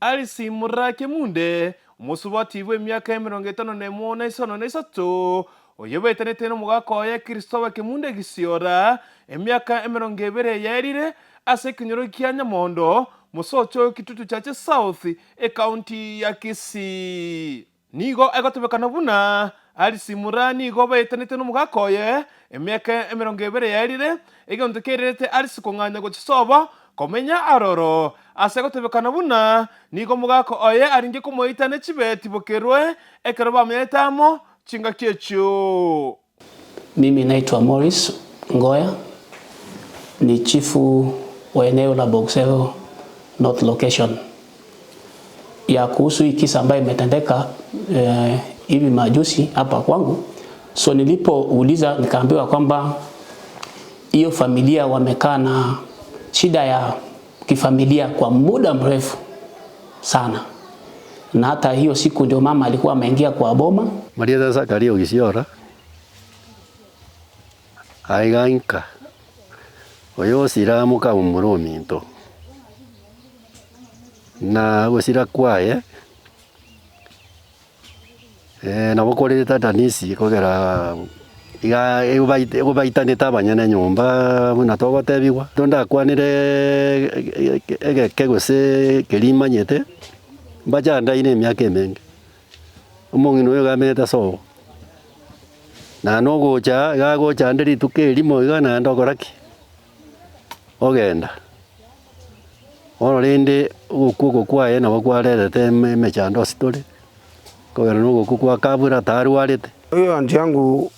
Alice Muraki Munde, omosubati bw'emiaka emerongo etano nemo na isano na isato, oyobaetanete nomogaka oye Christopher Kemunde Gisiora, emiaka emerongo ebere yaerire, ase ekenyoro kia Nyamondo, mosocho Kitutu Chache South, Ekaunti ya Kisii. Nigo egotebekana buna Alice Mura nigo baetanete nomogaka oye emiaka emerongo ebere yaerire, egento kererete Alice kong'anya gochia sobo komenya aroro. Ase egotebekana buna nigo omogaka oye arenge komoita ne chibeti bokerwe ekero bamenyete amo chingaki echio. Mimi naitwa Maurice Ngoya, ni chifu wa eneo la Bogsero North Location. Ya kuhusu hii kisa ambayo imetendeka hivi majuzi hapa kwangu. So nilipouliza nikaambiwa kwamba hiyo familia wamekaa na shida ya kifamilia kwa muda mrefu sana, na hata hiyo siku ndio mama alikuwa ameingia kwa boma. Marieta Zakaria Ogisiora, aiga inka, oyo osira mokamomura ominto, na ogosira kwaye nabo kore tatanisi kogera iga egobaitanete abanyene nyomba buna togotebigwa. Ekero ndakwanire egeke gose keria imanyete, mbachandaine emiaka emenge. Omong'ina oyo iga amenyete ase obo, naende ogocha iga agocha ande rituko erimo iga naende okora ki? Ogenda. Bono rende ogokwa oko kwaye nabo kwarerete emechando ase tore, kogera na ogokwa kwa kabura tarwarete. Huyo aunty yangu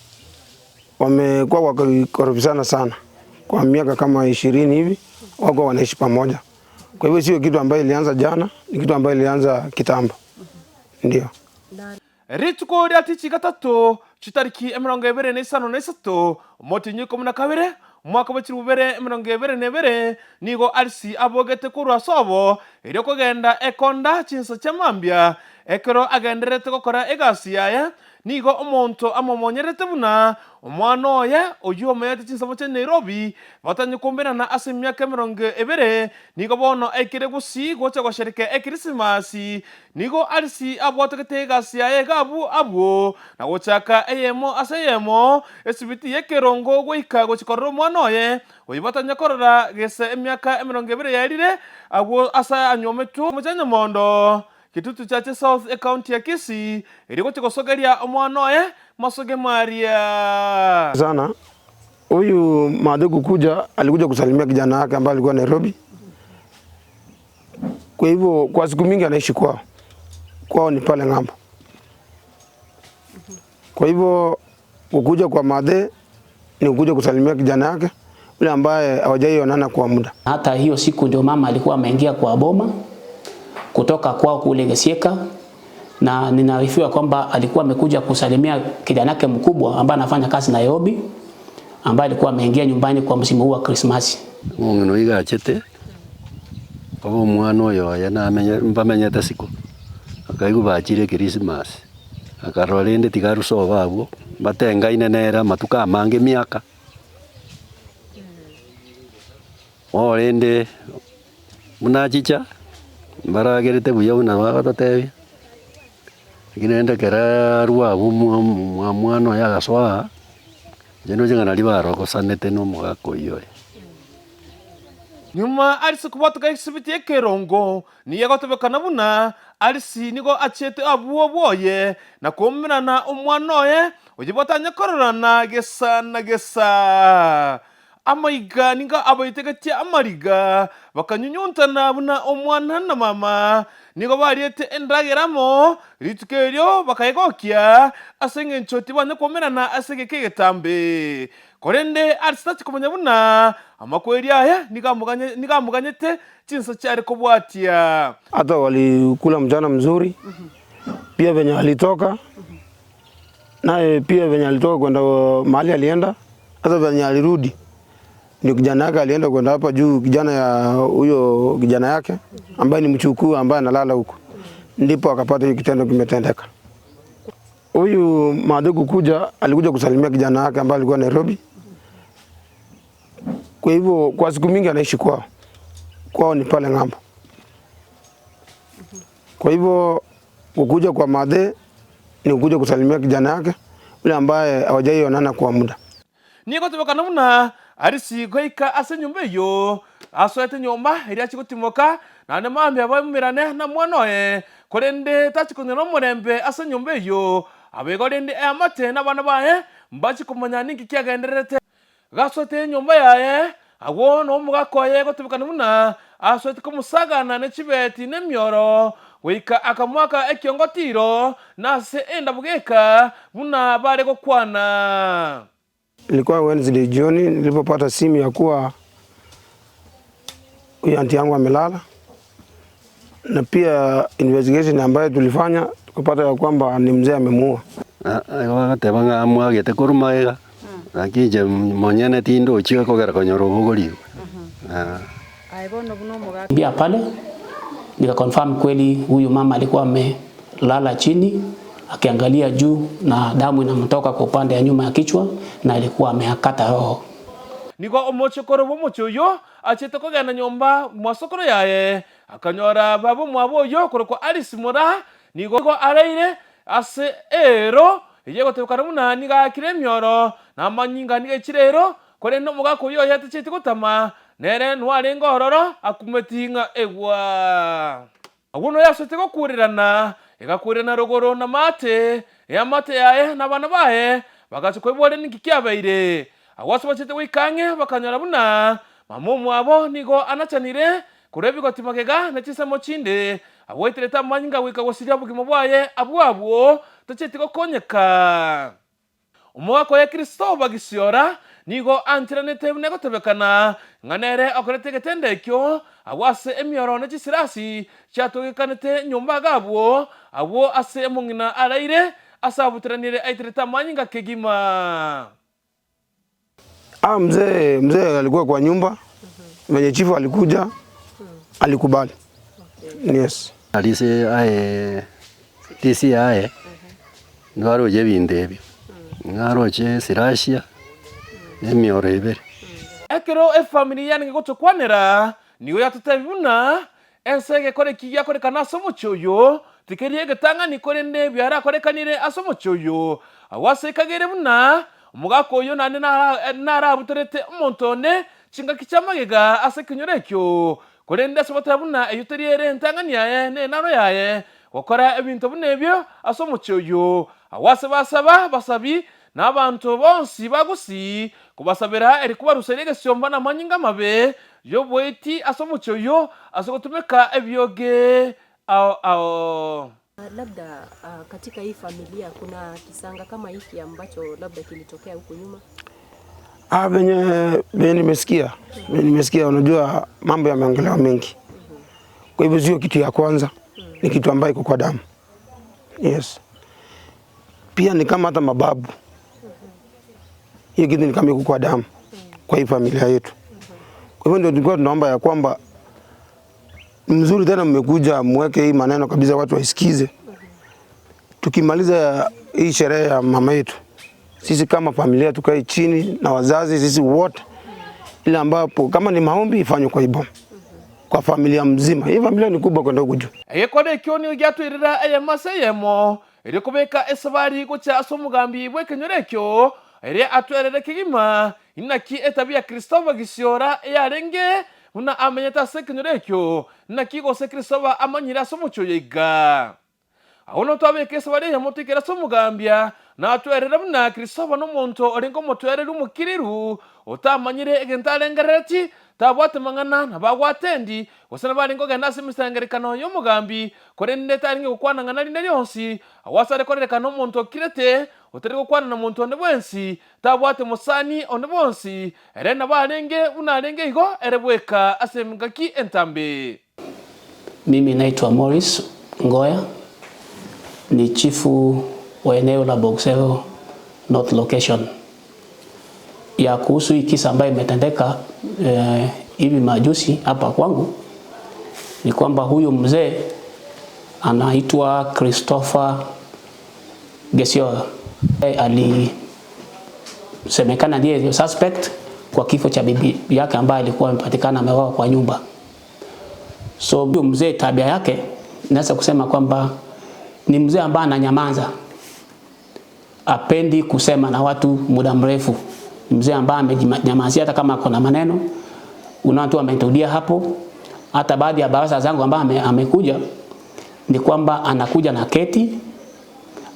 wamekuwa wakikorofishana sana kwa miaka kama ishirini hivi wako wanaishi pamoja. Kwa hivyo sio kitu ambayo ilianza jana, ni kitu ambayo ilianza kitambo. Ndio. Rituko ria tichi gatato, chitariki emerongo ebere na isano na isato, omotienyi o ikomi na kabere, omwaka bwe chilifu bibere emerongo ebere na ebere, nigo Arisi abogete korwa ase obo, erio kogenda ekonda chinsa chia mambia. Ekero agendererete gokora egasi yaye, nigo omonto amomonyerete buna omwana oye, oyio omenyete chinsemo chia Nairobi, batanye koumberana ase emiaka emerongo ebere, nigo bono aikire gusii gocha gosherekea Ekrisimasi. Nigo Arisi abwatogete egasi yaye iga abwo abwo, na gochaka eyemo ase eyemo, esibiti y'ekerongo goika gochia korora omwana oye, oyio batanya korora gese emiaka emerongo ebere yaerire, agwo ase anywometwe omochanya-mondo. Kitutu Chache South, Ecounty ya Kisii, erio gochia gosogeria omwana oye masogemo aria. Sana huyu mathe kukuja alikuja kusalimia kijana yake ambaye alikuwa Nairobi. Kwa hivyo kwa siku mingi anaishi kwao, kwao ni pale ng'ambo. Kwa hivyo kukuja kwa mathe ni kukuja kusalimia kijana yake yule ambaye hawajaionana kwa muda. Hata hiyo siku ndio mama alikuwa ameingia kwa boma kutoka kwao kule Gesieka, na ninaarifiwa kwamba alikuwa amekuja kusalimia kijana yake mkubwa ambaye anafanya kazi Nairobi, ambaye alikuwa ameingia nyumbani kwa msimu huu wa Krismasi. Omong'ina oyio iga achete, obe omwana oyo oye namenye mbamenyete isiko, akaigwa bachire ekerisimasi. Akarora rende tiga aruse obo abwo, batengaine nere amatuko amange emiaka. Bono rende buna achicha, mbaragerete buya buna bagototebia, lakini rende ekero arwa abwo mwa mwa mwana oye agasoa aa, inche ndoche ng'a naria barogosanete na omogaka oyio oye. Nyuma Alice kobwatoka esibiti y'ekerongo, nigo egotebekana buna Alice nigo achiete abwo bwoye na koumerana omwana oye oyio batanya kororana gesa na gesa. Amaiga nigo abaitegetie amariga, bakanyunyuntana buna omwana na mama. Nigo bariete endagera amo rituko erio bakaegokia, ase engencho tibanya koumerana ase egeka egetambe. Korende Alice tachi komanya buna amakweri aya nigo amoganyete chinsa chiare kobwatia. Hata walikula mchana mzuri, pia venye alitoka naye pia venye alitoka kwenda mahali alienda, hata venye alirudi ndio kijana yake alienda kwenda hapa juu, kijana ya huyo kijana yake ambaye ni mchukuu ambaye analala huko, ndipo akapata hiyo kitendo kimetendeka. Huyu mathe kukuja, alikuja kusalimia kijana yake ambaye alikuwa Nairobi. Kwa hivyo kwa siku mingi anaishi kwao, kwao ni pale ng'ambo. Kwa hivyo kukuja kwa mathe ni kukuja kusalimia kijana yake ule ambaye hawajai onana kwa muda. Nigo tobekana buna Arisi goika ase enyomba eyio, asoete nyomba eria achie gotimoka, naende mambia baumerane na mwana oye, korende tachia konyora omorembe ase enyomba eyio. Abaigo rende eamate na abana baye mbachie komanya ninki kiagendererete. Gasoete enyomba yaye, agwo nomogaka oye gotebekana buna asoete komosagana ne chibeti na emioro, goika akamoaka ekiongo tiiro, na ase endabu geka, buna bare gokwana. Ilikuwa Wednesday jioni nilipopata simu ya kuwa huyu anti yangu amelala, na pia investigation ambayo tulifanya tukapata ya kwamba ni mzee amemuua. Igo bagateba ng'a amwagete korwa magega, naki inche monyene tindochi kogera konyora obogori. Mbia pale nika confirm kweli huyu mama alikuwa amelala chini akiangalia juu na damu inamtoka kwa upande ya nyuma ya kichwa na alikuwa ameakata roho. Nigo omochokoro bw'omochie oyio achete kogenda nyomba mwa sokoro yaye, akanyora baba omwabo oyio okorokwa Alice Moraa nigo araire ase eero eyio egotebekana buna nigo aakire emioro, na amanyinga nigo aichire eero, korende omogaka oyio oyatacheti gotama, nere nwarenge ororo akumeti ng'a egwa. Agwo noyasete gokuurerana, egakuurerana rogoro na maate, eamate yaye na abana baye bagachia koiboria ninki kiabeire. Agwo ase bachete goika ang'e bakanyora buna mama omwabo nigo anachanire korwa ebigoti magega ne chinsemo chinde, agweterete amanyinga goika gosiria obogima bwaye abwo abwo tacheti gokonyeka. Omogaka oye Kristo bagisiora nigo ancheranete buna egotebekana ng'a nere okorete egetendo ekio agwo ase emioro ne chisirasi chiatogekanete nyomba iga abwo, agwo ase omong'ina araire ase abuteranire aiterete amanyinga kegima. Ah, mzee mzee alikuwa kwa nyumba venye chifu alikuja alikubali. Yes. Rise aye risi aye nigo aroche ebinto ebio, nigo aroche esirashia na emioro ebere. Ekero efamiri yarenge gotokwanera, nigo yatotebia buna ense egekora eki giakorekana ase omochie oyo, tikeri egetang'ani korende biarakorekanire ase omochie oyo. Agwo ase ekageire buna omogaka oyio naende narabutorete omonto one chingaki chi'amagega ase ekenyoro ekio, Korende ase goteba buna eyio teri ere entang'ani yaye na enaro yaye gokora ebinto buna ebio ase omochie oyio, agwo ase basaba abasabi na abanto bonsi ba Gusii kobasabera eri kobaruseria egesiomba na amanyinga amabe y'oboiti ase omochie oyio ase gotumeka ebioge ao ao. Labda katika hii familia kuna kisanga kama hiki ambacho labda kilitokea huku nyuma? Ah, venye venye nimesikia venye nimesikia, unajua mambo yameongelewa mengi, kwa hivyo sio kitu ya kwanza, ni kitu ambayo iko kwa damu. Yes, pia ni kama hata mababu, hiyo kitu ni kama iko kwa damu kwa hii familia yetu. Kwa hivyo ndio tulikuwa tunaomba ya kwamba mzuri tena mmekuja mweke hii maneno kabisa, watu waisikize. Tukimaliza hii sherehe ya mama yetu, sisi kama familia tukae chini na wazazi sisi wote, ili ambapo kama ni maombi ifanywe kwa iboma kwa familia mzima. Hii familia ni kubwa kwenda huku juu. Egekora ekio nigo giatwerera eyemo ase eyemo, erio kobeka esabari gochia ase omogambi bw'ekenyoro ekio, ere atwerere kegima inaki etabia ya Kristofa Gisiora eyarenge Buna amenyete ase ekenyoro ekio, naki gose Krisoba amanyire ase omochie oyo iga? Agwo notwabeka esabari eyemo toikere ase omogambia, na atwerere buna Krisoba nomonto orenge omotwereri omokiriru, otamanyire egento arengerereti, tabwate mang'ana, nabo agwate endi, gose nabo arenge kogenda ase emesangererekano y'omogambi, korende tarenge gokwana ng'ana rinde rionsi, agwo ase are korerekana omonto okirete, otari gokwana na monto onde bwensi, Tabwate mosani onde bwonsi, ere nabo arenge buna arenge igo ere bweka ase engaki entambe. Mimi naitwa Morris Ngoya, ni chifu wa eneo la Bogsero North Location. Ya kuhusu hii kisa ambayo imetendeka hivi majuzi hapa kwangu ni kwamba huyu mzee anaitwa Christopher Gesiora alisemekana ndiye suspect kwa kifo cha bibi yake ambaye alikuwa amepatikana ameuawa kwa nyumba. So huyo mzee tabia yake Naweza kusema kwamba ni mzee ambaye ananyamaza, apendi kusema na watu muda mrefu. Mzee ambaye amejinyamazia, hata kama ako na maneno, unaona tu ametulia hapo. Hata baadhi ya baraza zangu ambaye amekuja ni kwamba anakuja na keti,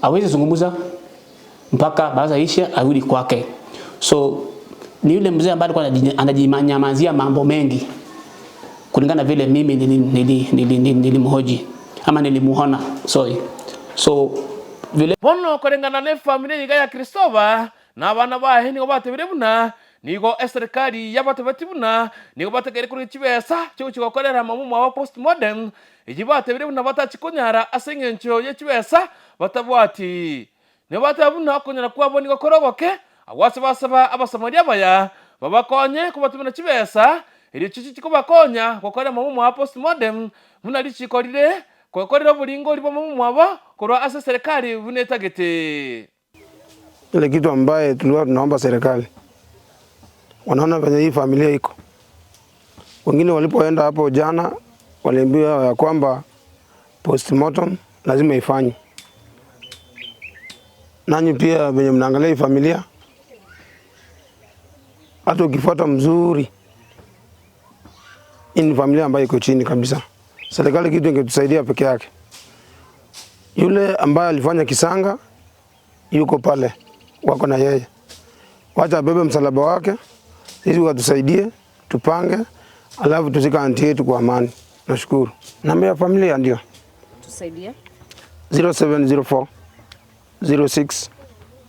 hawezi zungumza mpaka baraza ishe, arudi kwake. So ni yule mzee ambaye alikuwa anajinyamazia mambo mengi kulingana vile mimi nilimhoji ama nilimuona, sorry. So vile Bono koreng'ana nefamiri iga ya Kristoba, na abana baye nigo batebire buna nigo eserikari yabatebeti buna nigo bategeire korwa chibesa chigochia gokorera mama omwabo postmodem, eyio batebire buna batachikonyara ase eng'encho ye chibesa batabwati. Nigo bateba buna okonyora kwabo nigo kore ogoke, agwo ase basaba Abasamaria abaya babakonye kobatomera chibesa, erio chiche chikobakonya gokorera mama omwabo postmodem buna richiko rire Gwekorera oboringori bw'amamumwabo korwa ase eserekari buna etagete. Ile kitu ambaye tulikuwa tunaomba serikali, wanaona venye hii familia iko. Wengine walipoenda hapo jana waliambiwa ya kwamba postmortem lazima ifanywe. Nanyi pia venye mnaangalia hii familia, hata ukifuata mzuri, hii ni familia ambayo iko chini kabisa. Serikali kitu ingetusaidia peke yake. Yule ambaye alifanya kisanga yuko pale, wako na yeye, wacha abebe msalaba wake, sisi watusaidie, tupange, alafu tuzika anti yetu kwa amani. Nashukuru. Namba ya familia ndio Tusaidie. 0704 06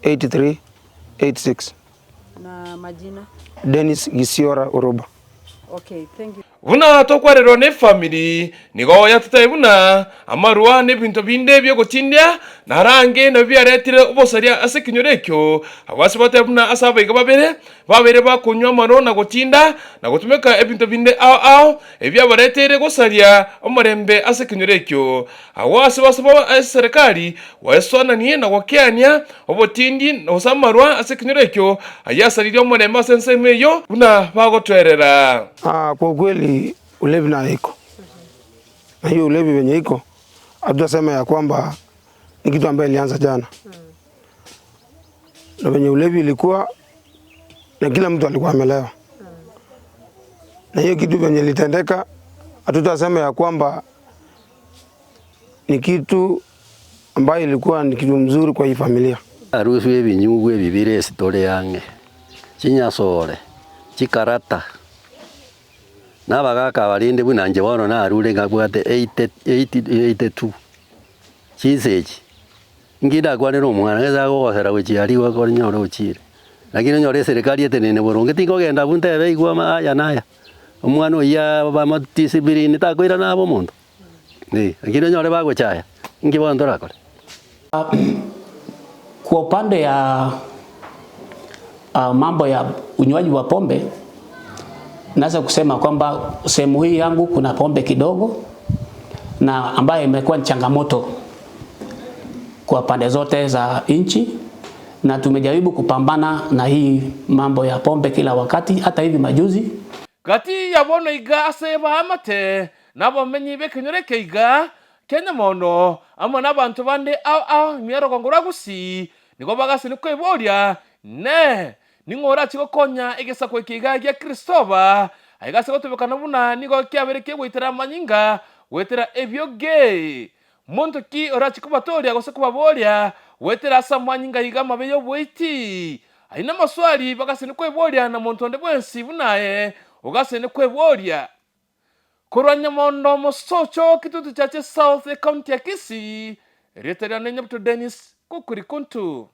83 86. Na majina? Dennis Gisiora Uruba. Okay, thank you. Buna tokwarerwa nefamiri, nigo yatotebia buna amarwa na ebinto binde bi'ogotindia narange nabio biaretire obosaria ase ekenyoro ekio. Abwo ase bateba buna ase abaiga babere babeire bakonywa amarwa na gotinda na gotumeka ebinto binde ao ao ebiabareteire gosaria omorembe ase ekenyoro ekio. Agwo ase basaba eserekari goesoananie na gokeania obotindi gose amarwa ase ekenyoro ekio, ayio asaririe omorembe ase ensemo eyio buna bagotwerera. Kwa ukweli ulevi nayo iko na hiyo ulevi venye iko hatutasema ya kwamba ni kitu ambayo ilianza jana na venye ulevi ilikuwa na kila mtu alikuwa amelewa na hiyo kitu venye ilitendeka hatutasema ya kwamba ni kitu ambayo ilikuwa ni kitu mzuri kwa hii familia. Arusia ebinyugwa ebi bire ase tore ang'e, chinyasore, chikarata, na abagaka aba rende buna inche bono narure ngabwate 82 chinsa echi, inki ndakwanere omwana gese agogosera gochia aria igo okonyora ochire. Lakini onyore eserekari etenene boronge tingogenda abwo ntebe igwa ama aya na aya, omwana oyio bamotisipline takoirana abe omonto. Lakini onyore bagochaya, inki bono torakore? Kwa upande ya mambo ya unywaji wa pombe, naweza kusema kwamba sehemu hii yangu kuna pombe kidogo na ambayo imekuwa ni changamoto kwa pande zote za nchi, na tumejaribu kupambana na hii mambo ya pombe kila wakati, hata hivi majuzi. Gati ya bono iga ase baamate Nabamenyi b'ekenyoro eke iga kia nyamondo amo nabanto bande ao ao ime y'orogongo rwa Gusii nigo bagasini kweboria, Inee! Ning'o orache gokonya egesaku eke iga gia Kristoba? Aiga ase gotebekana buna nigo kiabeire kegoitera amanyinga goetera ebioge. Monto ki orache kobatooria gose kobaboria goetera ase amanyinga iga amabe y'oboiti? Ayio namaswali bagasini kweboria na monto onde bwensi buna aye ogasini kweboria. Korwa nyamondo mosocho kitutu chache South ecounty ya Kisii, erieta riane Nyabuto Dennis Kukuri Kuntu.